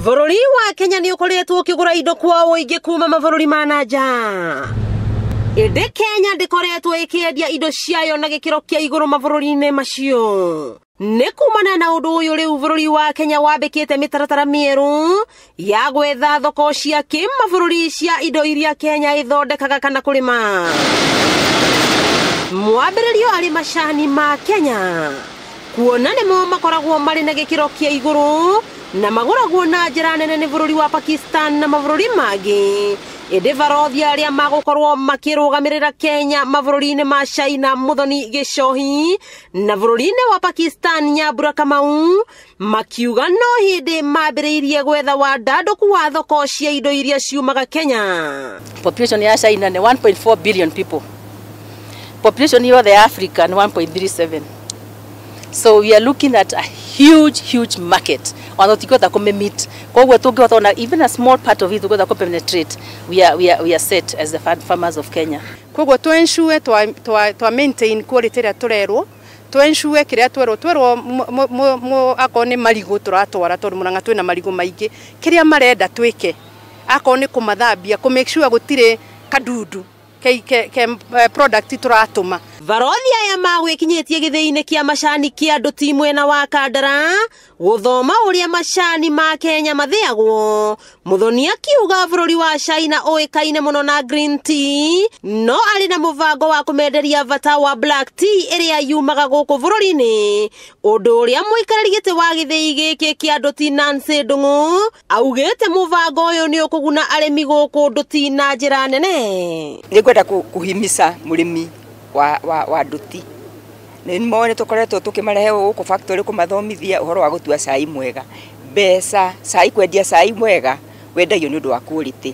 Bũrũri wa Kenya nĩ ũkoretwo ũkĩgũra indo kwa ũingĩ kuma mabũrũri ma na nja. Ĩndĩ Kenya ndĩkoretwo ĩkĩendia indo ciayo na gĩkĩro kĩa igũrũ mabũrũri-inĩ macio. Nĩ kumana na ũndũ ũyũ rĩu bũrũri wa Kenya wambĩkĩte mĩtaratara mĩerũ ya gwetha thoko cia kĩmabũrũri cia indo iria Kenya ĩthondekaga kana kũrĩma. Mwambĩrĩrio arĩ macani ma Kenya kuona nĩmo makoragwo marĩ na gĩkĩro kĩa igũrũ na magũragwo na njĩra nene nĩ bũrũri wa Pakistan na mabũrũri mangĩ. Ĩndĩ barothi arĩa magũkorwo makĩrũgamĩrĩra Kenya mabũrũri-inĩ ma China Muthoni Gichohi na bũrũri-inĩ wa Pakistan Nyambura Kamau makiuga no hĩndĩ mambĩrĩirie gwetha wandandũku wa thoko cia indo iria ciumaga Kenya. Population ya China nĩ 1.4 billion people. Population yothe ya Africa nĩ 1.37. So we are looking at a huge, huge market. Ona tũtingĩhota kũmĩmeet. Koguo tũngĩhota ona even a small part of it tũngĩhota kũpenetrate, we are set as the farmers of Kenya. Koguo tũ ensure twa maintain quality ĩrĩa tũrerwo, tũ ensure kĩrĩa twerwo akorwo nĩ marigũ tũratwara, tondũ Murang'a twĩna marigũ maingĩ, kĩrĩa marenda twĩke, akorwo nĩ kũmathambia, kũ make sure gũtirĩ kadundu ke product tũratũma. Barothi aya magwĩkinyĩtie gĩthĩi-inĩ kĩa macani kĩa Ndũti mwena wa Kandara gũthoma ũrĩa macani ma Kenya mathĩagwo. Muthoni akiuga bũrũri wa China ũĩkaine mũno na green tea, no arĩ na mũbango wa kũmenderia bata wa black tea ĩrĩa yumaga gũkũ bũrũri-inĩ, ũndũ ũrĩa mũikarĩri gĩtĩ wa gĩthĩi gĩkĩ kĩa Ndũti Nancy Ndung'u augĩte mũbango ũyũ nĩ ũkũguna arĩmi gũkũ Ndũti na njĩra nene. Nĩngwenda kũhimisa mũrĩmi wa Nduti. Nĩ moĩ nĩ tũkoretwo tũkĩmarehe gũkũ factory kũmathomithia ũhoro wa gũtua cai mwega. Mbeca, cai, kwendia cai mwega wendagio nĩ ũndũ wa quality.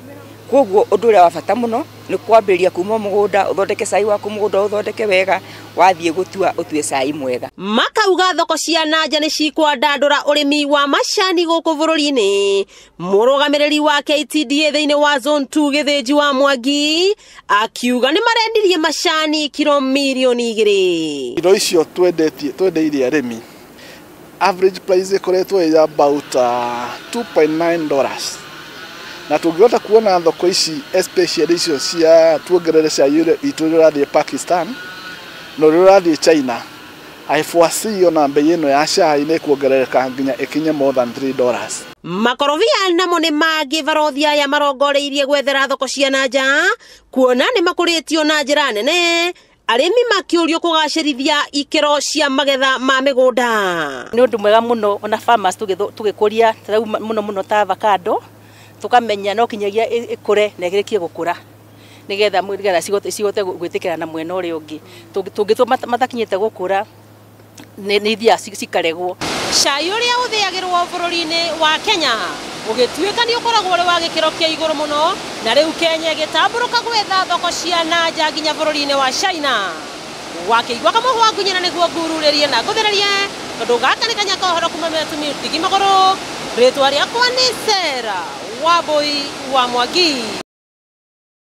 Koguo ũndũ ũrĩa wa bata mũno nĩ kwambĩrĩria kuma mũgũnda, ũthondeke cai waku mũgũnda, ũthondeke wega, wathiĩ gũtua ũtue cai mwega. Makauga thoko cia nanja nĩ cikwandandũra ũrĩmi wa macani gũkũ bũrũri-inĩ. Mũrũgamĩrĩri wa KTDA thĩinĩ wa Zone 2 Gĩthĩnji wa Mwangi akiuga nĩ marendirie macani kiro mirioni 2. Indo icio twendetie, twendeirie arĩmi, average price ĩkoretwo ĩ about $2.9, na tũngĩhota kuona thoko ici, especially icio cia tuongerere cai ũrĩa witũ ũrĩa ũrathiĩ Pakistan na ũrĩa ũrathiĩ China, I foresee ona bei ĩno ya cai nĩ ĩkuongerereka nginya ĩkinye more than $3. Makorobia namo nĩ mangĩ barothi aya marongoreirie gwethera thoko cia na nja kuona nĩ makũrĩtio na njĩra nene, arĩmi makĩũrio kũgacĩrithia ikĩro cia magetha ma mĩgũnda. Nĩ ũndũ mwega mũno ona farmers tũgĩkũria ta rĩu mũno mũno ta avocado, tũkamenya no kinyagia ĩkũre na ĩrĩkie gũkũra nĩgetha cihote gwĩtĩkĩra na mwena ũrĩa ũngĩ. Tũngĩtua matakinyĩte gũkũra nĩ ithiaga cikaregwo. Cai ũrĩa ũthĩagĩrwo bũrũri-inĩ wa Kenya ũgĩtuĩka nĩ ũkoragwo ũrĩ wa gĩkĩro kĩa igũrũ mũno, na rĩu Kenya ĩgĩtambũrũka gwetha thoko cia na nja nginya bũrũri-inĩ wa China. Wakĩigua kamũhwa ngunyĩra nĩguo ngururĩrie na ngũthererie, tondũ gaka nĩ kanya ka ũhoro kuma metumi ndigi magũrũ. Rĩtwa rĩakwa nĩ Sarah Wambui wa Mwangi.